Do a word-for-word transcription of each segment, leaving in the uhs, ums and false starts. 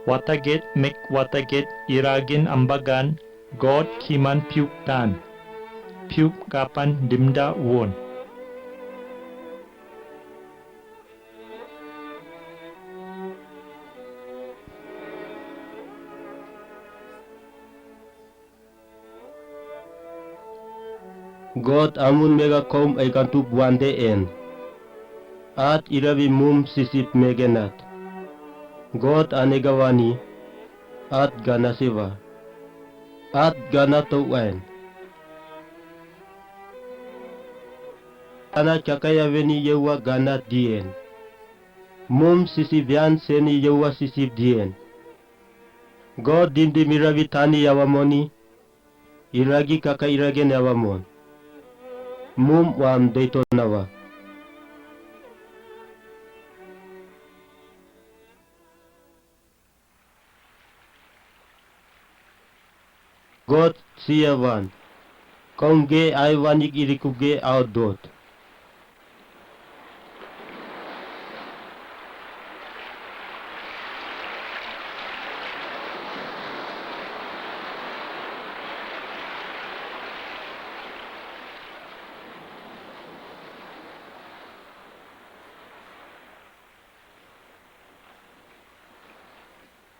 Wata gate mek wata gate iragin ambagan God kiman piup tan. Piup kapan dimda won. God amun mega kom egantup wande en. At irawi mum sisip megenat. God anega wani. At gana sewa. At gana to wan. Ana chakaya weni yewa gana dien. Mum sisip yan seni yewa sisip dien. God dimdim irawi tani yawa moni. Iragi kaka iragen yawa mon. Mum wam deito nawa. God siya wan. Kong ge ai wanik irikup ge au dot.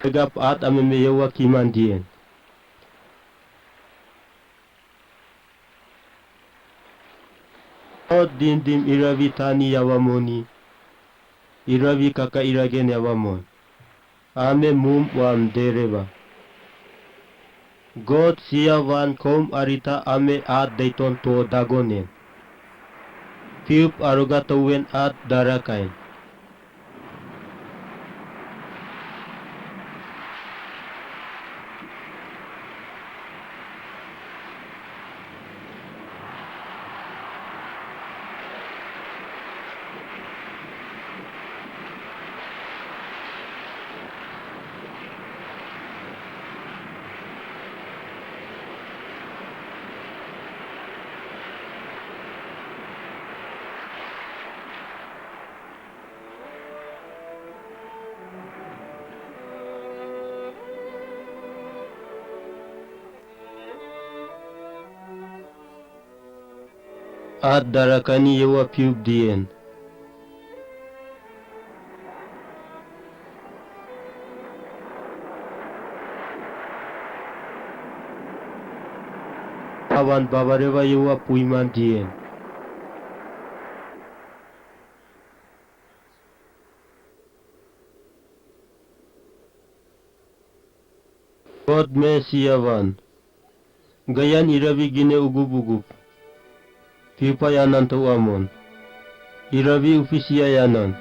Egap at ameme yewa kiman dien. God dimdim irawi tani yawa moni. Irawi kaka iragen yawa mon. Ame mum wam dereba. God siya wan kom arita ame at deiton to dagonen. Piup aroga to wen at darakain. At darakani yewa piup dien. Awan babareba yewa puiman dien. God me siya wan. Gayan irawi gine ugup ugup. Piupa yanan to amon. Irawi ufi siya yanan.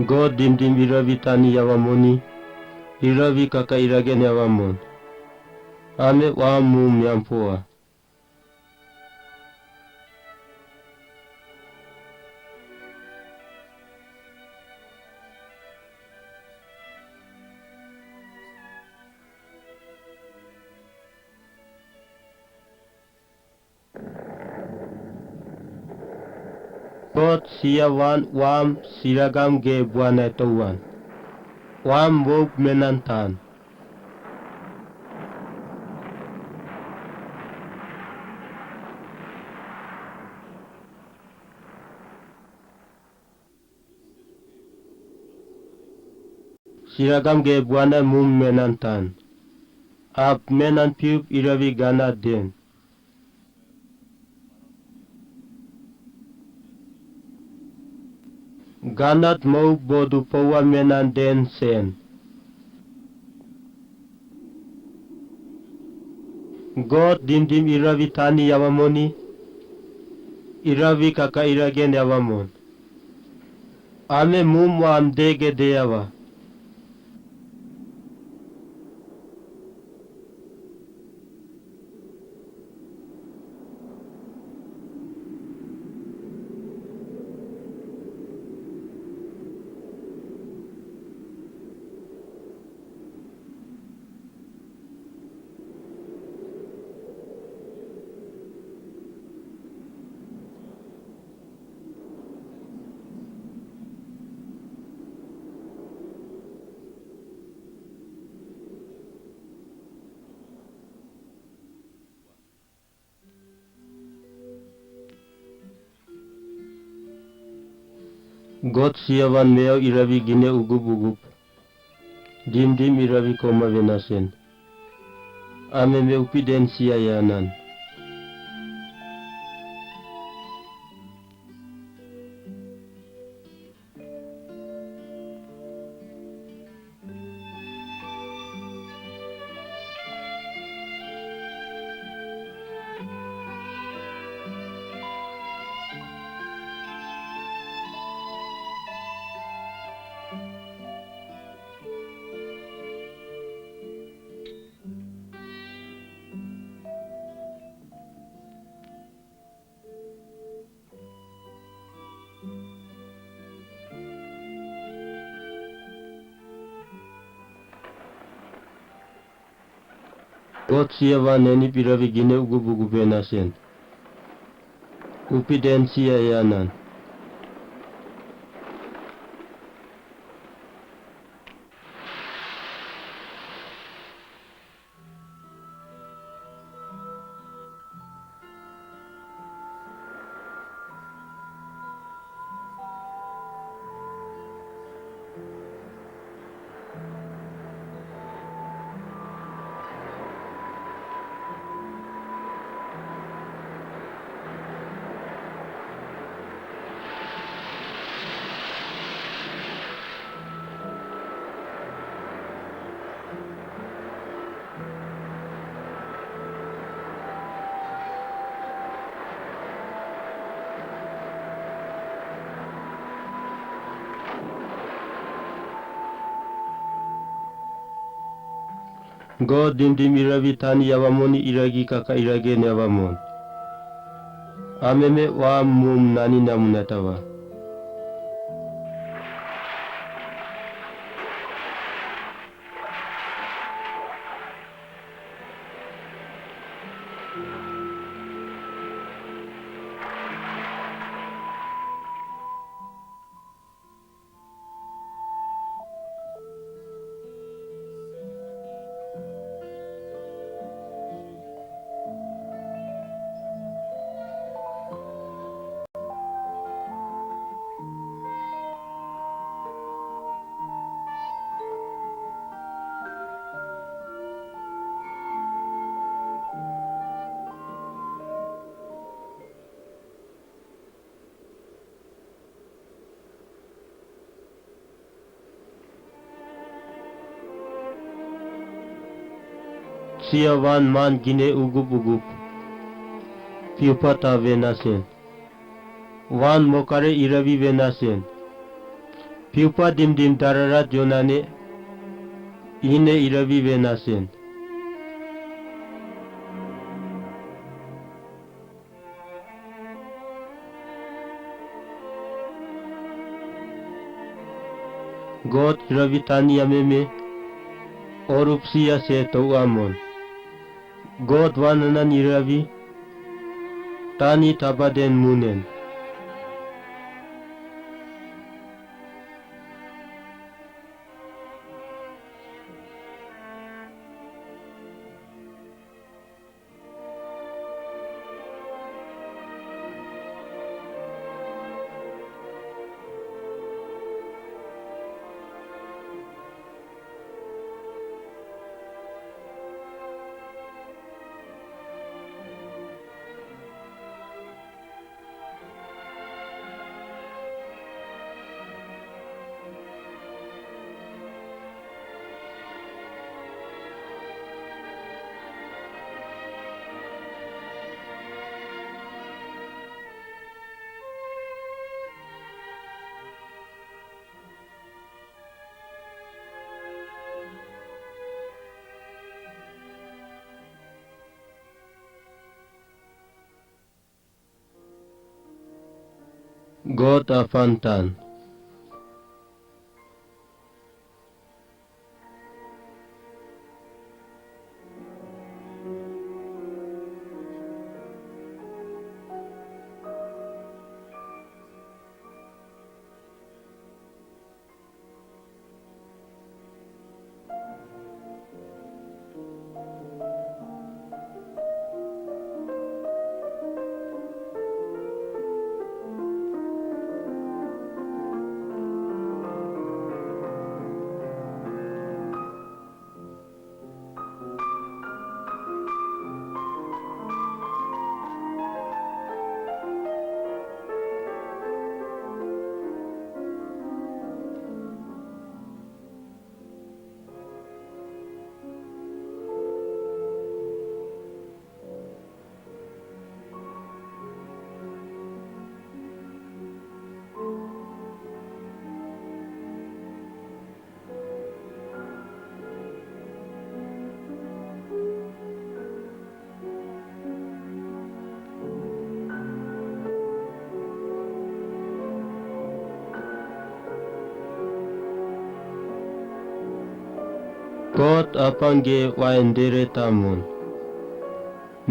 God dimdim irawi tani yawa moni, irawi kaka iragen yawa mon. Ame wa mum yampoa. God siya wan wam siragam ge buana to wan. Wam wok menan tan. Siragam ge buana mum menan tan. Ap menan piup irawi gana den. Ganat mau bodu powa menan den sen. God dimdim irawi tani yawa moni, irawi kaka iragen yawa mon. Ame mum wam dege deya wa. God siya wan meo irabi gine ugup ugup. Dim dim irabi koma venasen. Ame me upi den siya yanan. God siya wan nenip irabi gine ugup ugup venasen. Upi den siya yanan. God dim dim irabi tani yabamoni iragi kaka iragi ne yabamon. Ame me wam mum nani namuna tawa. Siya wan man gine ugup ugup. Piupa ta venasen. Wan mokare irabi venasen. Piupa dim dim dararat yonane. Ine irabi venasen. God irabi tani yameme, orup siya se to amon. God wan anan irabi, tani tapa den munen. God Apan Tan. God Apan ge wai ndere tamon.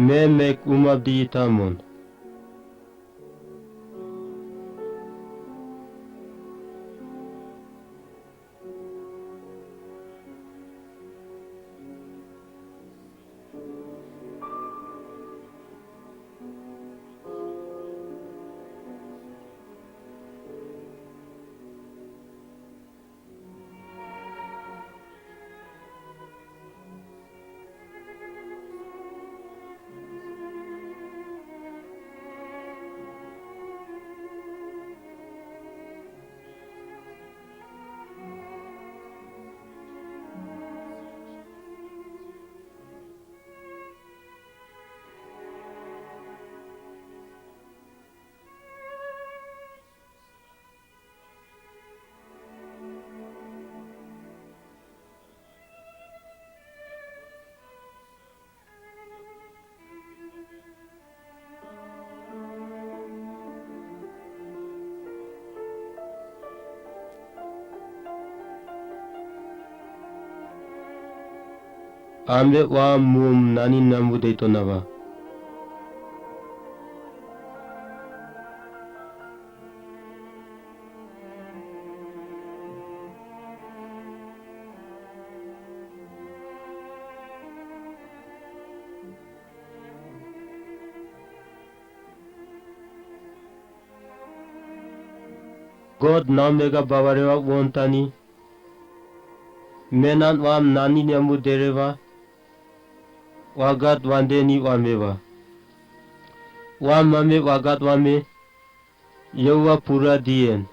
Me mek umabdi tamon. Ambe wa mum nani nambu de tonaba. God nam lega baba re wa won tani. Menan wam nani nyambu dere wa. Wagat wande ni wame wa. Wam mame wagat wame. Yowa pura dien.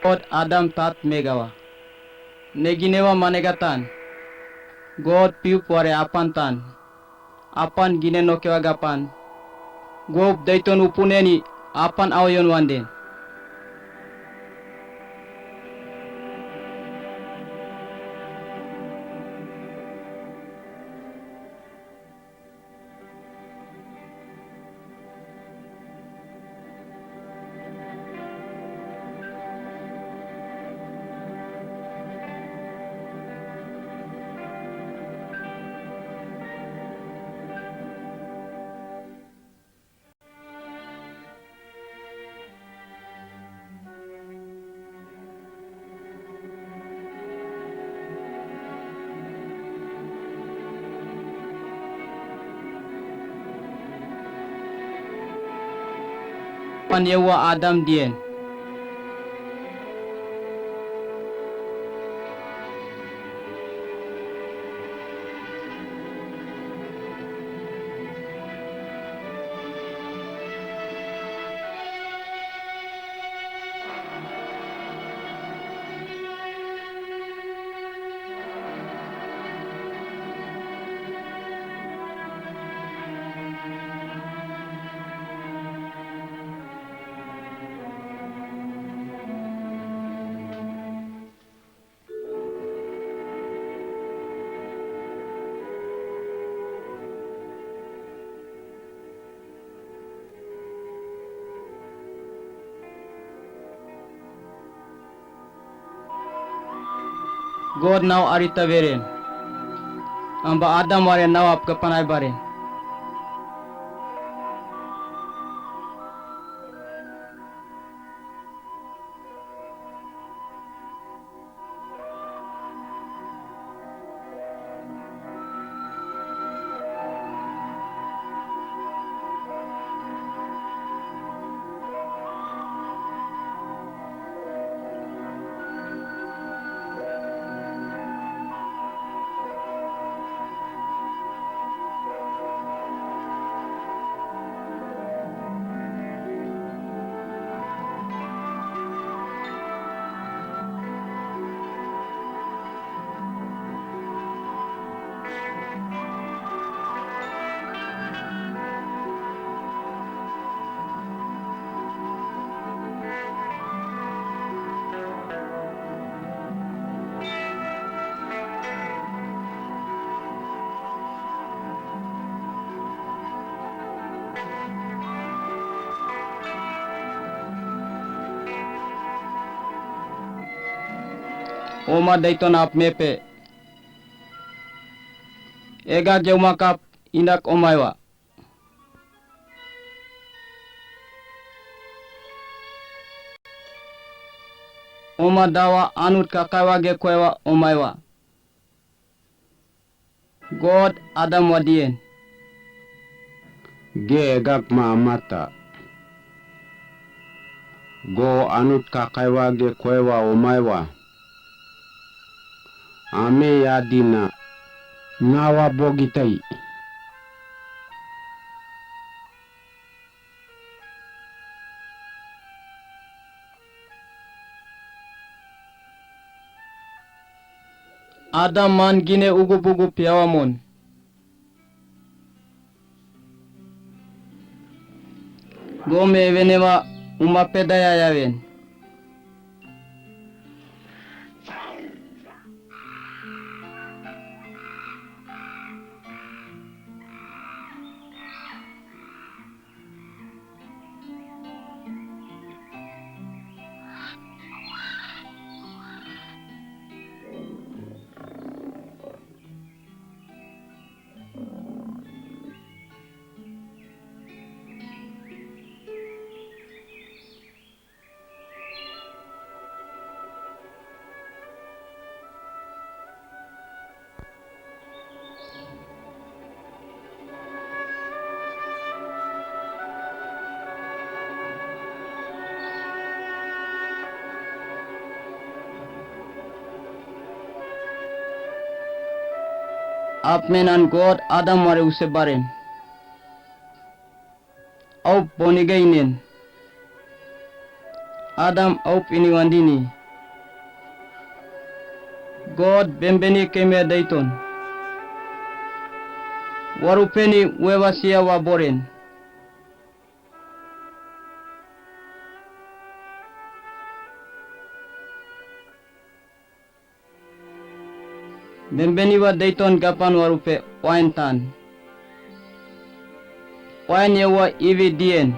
God Adam tat mega wa. Ne gine wa manega tan. God piu pware apan tan. Apan gine noke wa gapan. Go daito nu pune ni apan aoyon wanden. Pan yewa Adam diyen. God nao arita beren. Amba Adam ware nao apka panai baren. Oma daiton ap mepe. Ega geuma kap inak omaiwa. Oma dawa anut kakaiwa ge kwewa omaiwa. God Adam wadiyen. Ge egak ma amata. Go anut kakaiwa ge kwewa omaiwa. Ame yadina. Nawa bogitai. Adam man gine ugup ugup yawa mon. Gome wenema uma pedaya yawen. Apmenan God Adam ware use baren. Aup boni gainen. Adam aup ini wandini. God bembeni keme deiton. Warupe ni weva sia wa boren. Bembeni wa deiton gapan warupe wain tan. Wain ye wa ivi dien.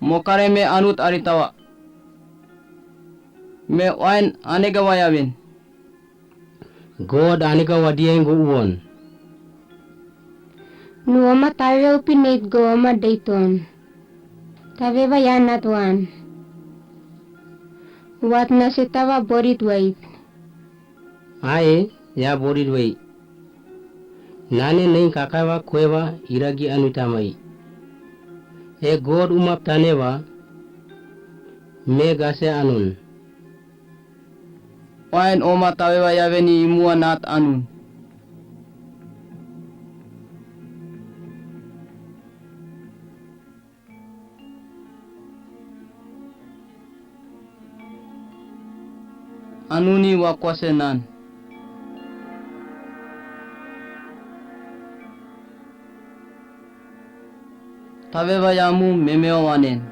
Mokare me anut aritawa. Me wain anega wayawen. God anega wadiengo uon. Nu oma tave upi neit go oma deiton. Tave ba ya natwan. Wat na setawa borit wait. Ae, ya borit wait. Nane nei kakawa kuewa iragi anutamai. E God umap tanewa. Me gase anun. Wain oma tavewa yaveni imua nat anun. Anuni wa kwase nan. Tavewa yamu memewa wanen.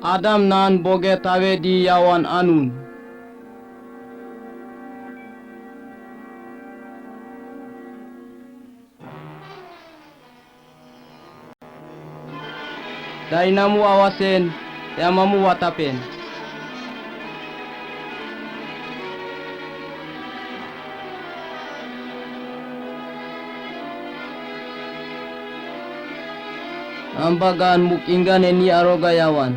Adam nan boge tave di yawan anun. Dainamu awasen, yamamu watapen. Ambagan muk ingane ni aroga yawan.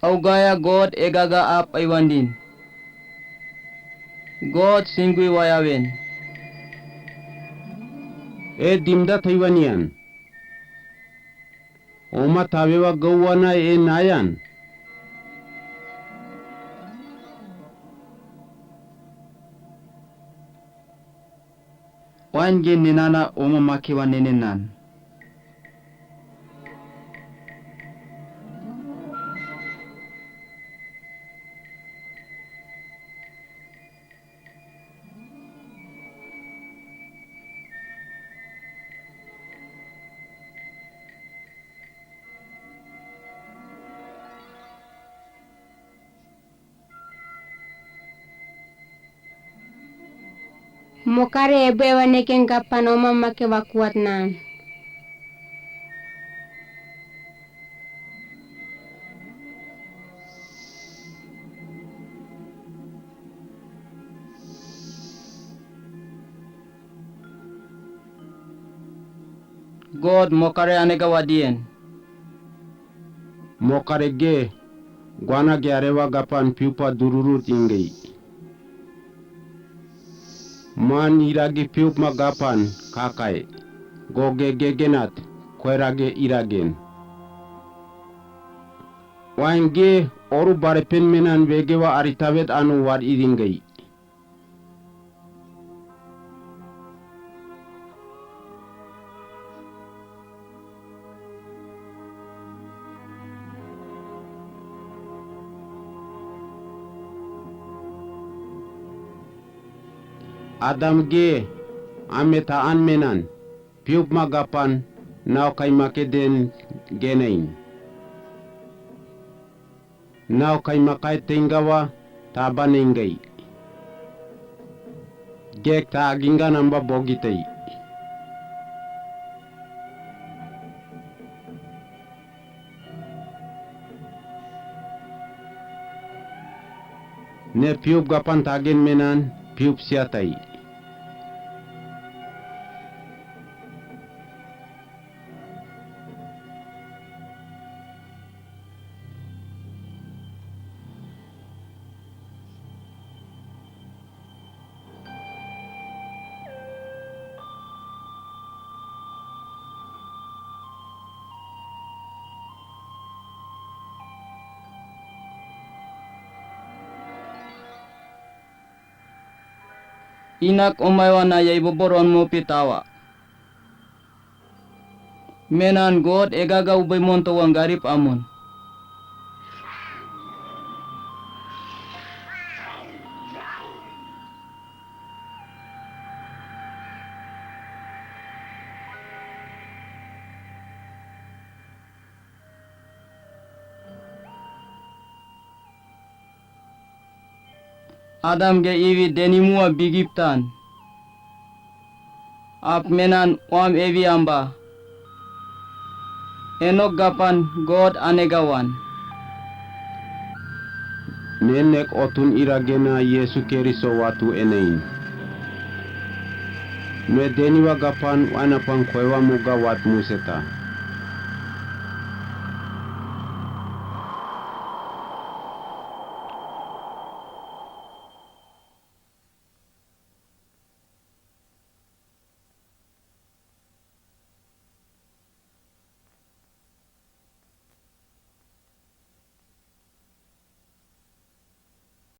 Augaya God egaga ap aiwandin. God singui wayawen. E dimda taiwanian. Oma tavewa gauwana e nayan. Wain gen nenana oma makewa nenenan. Mokare ebe waneken gapan oma make wakuat nan. God mokare ane ga wadi en. Mokare ge, guana ge arewa gapan piupa dururut ingei. Man iragi piup ma gapan kakai. Goge gegenat, koirage iragen. Wain ge, oru barepen menan wegewa aritawet anu war iringei. Adam ge, ame ta an menan, piup ma gapan, nao kaima ke den genein. Nao kaima kai tenggawa, taba nengei. Gek ta aginga namba bogitei. Ne piup gapan tagen menan, piup siatai. Inak omaiwa na yaibo boron mo pitawa. Menan God egaga ubei monto wan garip amun. Adam ge Ivi denimua bigiptan. Ap menan uam evi amba. Enok gapan God anegawan. Menek otun iragena Yesu Keriso watu enein. Me deniwa gapan wanapan koiwa muga wat museta.